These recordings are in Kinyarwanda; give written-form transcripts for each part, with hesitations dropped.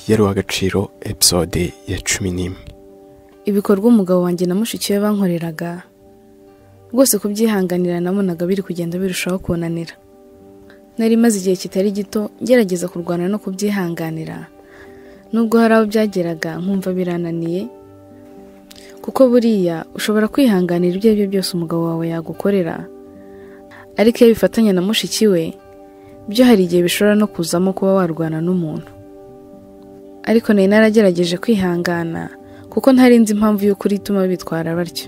yari uw'agaciro, episode ya 11. Ibikorwa umugabo wanjye na mushiki we bankoreraga rwose kubyihanganira nabonaga biri kugenda birushaho kunanira. Nari maze igihe kitari gito ngerageza kurwana no kubyihanganira, nubwo hari aho byageraga nkumva birananiye, kuko buriya ushobora kwihanganira ibyo aribyo byose umugabo wawe yagukorera, ariko iyo bifatanya na mushiki we byo hari igihe bishobora no kuzamo kuba warwana n'umuntu. Ariko nari naragerageje kwihangana kuko ntari nzi impamvu y'ukuri ituma bitwara batyo.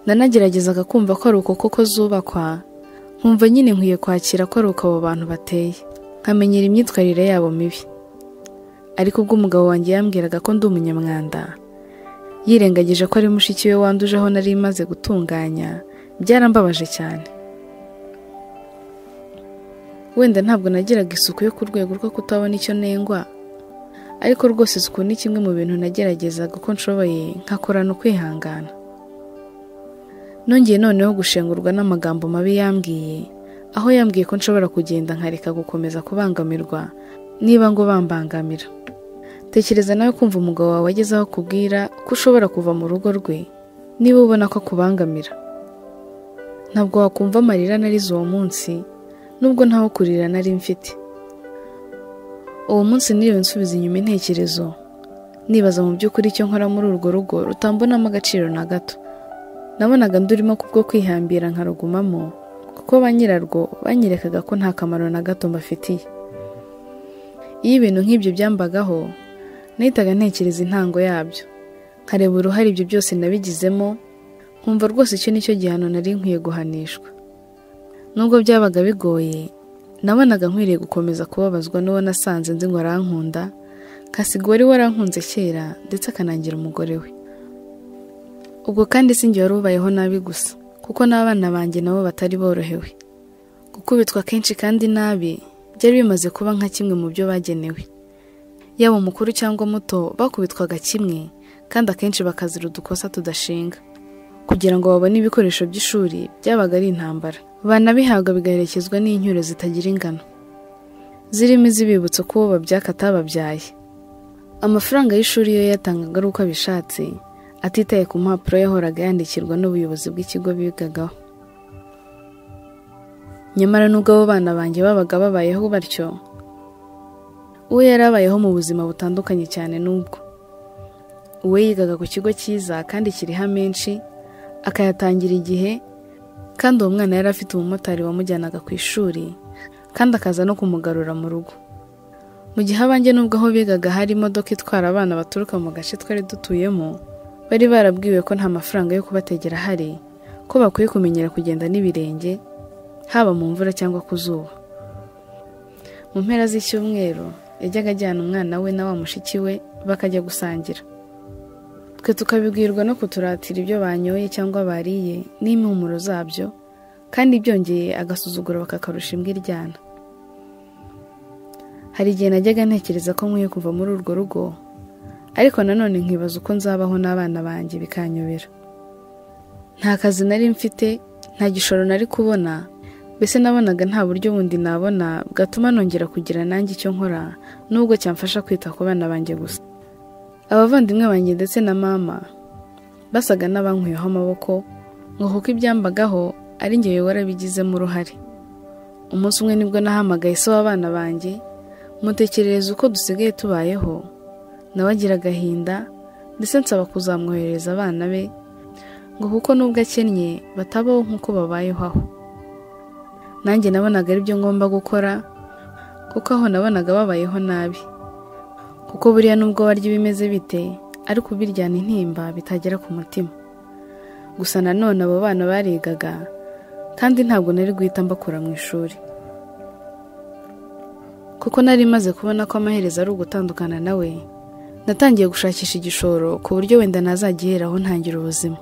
Nanageragezaga kumva ko ari uko koko zubakwa, nkumva nyine nkwiye kwakira ko ari uko abo bantu bateye, nkamenyera imyitwarire yabo mibi. Ariko ubwo umugabo wanjye yambwiraga ko ndi umunyamwanda, yirengagije ko ari mushiki we wanduje aho nari maze gutunganya, byarambabaje cyane. Wenda ntabwo nagiraga isuku yo ku rwego rwo kutabona icyo nengwa, ariko rwose isuku ni kimwe mu bintu nageragezaga uko nshoboye nkakorana ukwihangana. Nongeye noneho gushengurwa n'amagambo mabi yambwiye, aho yambwiye ko nshobora kugenda nkareka gukomeza kubangamirwa niba ngo bambangamira. Tekereza nawe kumva umugabo wawe ageze aho akubwira ko ushobora kuva mu rugo rwe niba ubona ko akubangamira. Ntabwo wakumva amarira narize uwo munsi, nubwo ntawo kurira nari mfite. Uwo munsi niriwe nsubiza inyuma intekerezo, nibaza mu by'ukuri icyo nkora muri urwo rugo rutambonamo agaciro na gato. Nabonaga ndurimo kubwo kwihambira nkarugumamo, kuko ba nyirarwo banyerekaga ko nta kamaro na gato mbafitiye. Iyo ibintu nk'ibyo byambagaho, nahitaga ntekereza intango yabyo, nkareba uruhare ibyo byose nabigizemo, nkumva rwose icyo nicyo gihano nari nkwiye guhanishwa. Nubwo byabaga bigoye, nabonaga nkwiriye gukomeza kubabazwa n'uwo nasanze nzi ngo arankunda, nkasiga uwari warankunze kera ndetse akanangira umugore we. Ubwo kandi si njye wari ubayeho nabi gusa, kuko n'abana banjye nabo batari borohewe. Gukubitwa kenshi kandi nabi byari bimaze kuba nka kimwe mu byo bagenewe. Yaba umukuru cyangwa muto bakubitwaga kimwe, kandi akenshi bakazira udukosa tudashinga. Kugira ngo babone ibikoresho by'ishuri byabaga ari intambara, banabihabwa bigaherekezwa n'incyuro zitagira ingano, zirimo izibibutsa ko uwo babyaka atababyaye. Amafaranga y'ishuri yo yatangaga ari uko abishatse, atitaye ku mpapuro yahoraga yandikirwa n'ubuyobozi bw'ikigo bigagaho. Nyamara nubwo abo bana banjye babaga babayeho batyo, uwo yari abayeho mu buzima butandukanye cyane n'ubwo. Uwe yigaga ku kigo cyiza kandi kiriho menshi, akayatangira igihe, kandi uwo mwana yari afite umumotari wamujyanaga ku ishuri, kandi akaza no kumugarura mu rugo. Mu gihe abanjye nubwo aho bigaga hari imodoka itwara abana baturuka mu gace twari dutuyemo, bari barabwiwe ko nta mafaranga yo kubategera ahari, ko bakwiye kumenyera kugenda n'ibirenge, haba mu mvura cyangwa ku zuba. Mu mpera z'icyumweru yajyaga ajyana umwana we na wa mushiki we bakajya gusangira. Twe tukabibwirwa no kuturatira ibyo banyoye cyangwa bariye n'impumuro zabyo, kandi byongeye agasuzuguro bakakarusha imbwa iryana. Hari igihe najyaga ntekereza ko nkwiye kuva muri urwo rugo, ariko nanone nkibaza uko nzabaho n'abana banjye bikanyobera. Nta kazi nari mfite, nta gishoro nari kubona, mbese nabonaga nta buryo bundi nabona bwatuma nongera kugira nanjye icyo nkora, nubwo cyamfasha kwita ku bana banjye gusa. Abavandimwe banjye ndetse na mama basaga n'abankuyeho amaboko, ngo kuko ibyambagaho ari njye warabigizemo uruhare. Umunsi umwe nibwo nahamagaye se w'abana banjye, mutekerereza uko dusigaye tubayeho, nawe agira agahinda, ndetse nsaba kuzamwoherereza abana be, ngo kuko nubwo akennye batabaho nk'uko babayeho aho. Nanjye nabonaga ari byo ngomba gukora, kuko aho nabonaga babayeho nabi. Kuko buriya nubwo warya ibimeze bite, ariko ubiryana intimba bitagera ku mutima. Gusa nanone abo bana barigaga, kandi ntabwo nari guhita mbakura mu ishuri. Kuko nari maze kubona ko amaherezo ari ugutandukana nawe, natangiye gushakisha igishoro ku buryo wenda nazagiheraho ntangira ubuzima.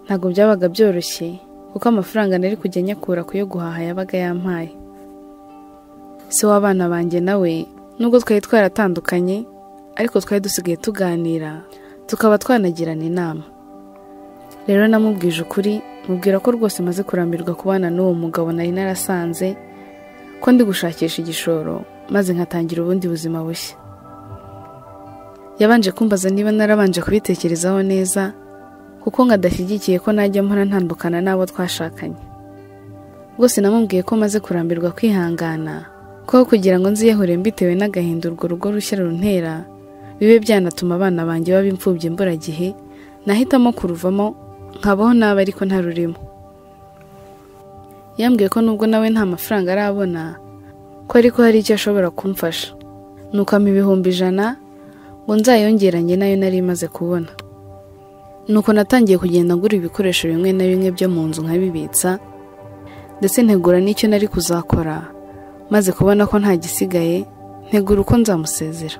Ntabwo byabaga byoroshye, kuko amafaranga nari kujya nyakura kuyo guhaha yabaga yampaye. Se w'abana banjye nawe, nubwo twari twaratandukanye, ariko twari dusigaye tuganira, tukaba twanagirana inama. Rero namubwije ukuri, mubwira ko rwose maze kurambirwa kubana n'uwo mugabo nari narasanze, ko ndi gushakisha igishoro maze nkatangira ubundi buzima bushya. Yabanje kumbaza niba narabanje kubitekerezaho neza, kuko ngadashyigikiye ko najya mpora ntandukana n'abo twashakanye. Rwose namubwiye ko maze kurambirwa kwihangana, ko kugira ngo nziyahure mbitewe n'agahinda urwo rugo rushya runtera, bibe byanatuma abana banjye baba imfubyi imburagihe, nahitamo kuruvamo nkabaho nabi ariko ntarurimo. Yambwiye ko nubwo nawe nta mafaranga arabona, ko ariko hari icyo ashobora kumfasha. Nuko ampa 100,000 ngo nzayongeranye nayo nari maze kubona. Nuko natangiye kugenda ngura ibikoresho bimwe na bimwe byo mu nzu nkabibitsa, ndetse ntegura n'icyo nari kuzakora, maze kubona ko nta gisigaye, ntegura uko nzamusezera.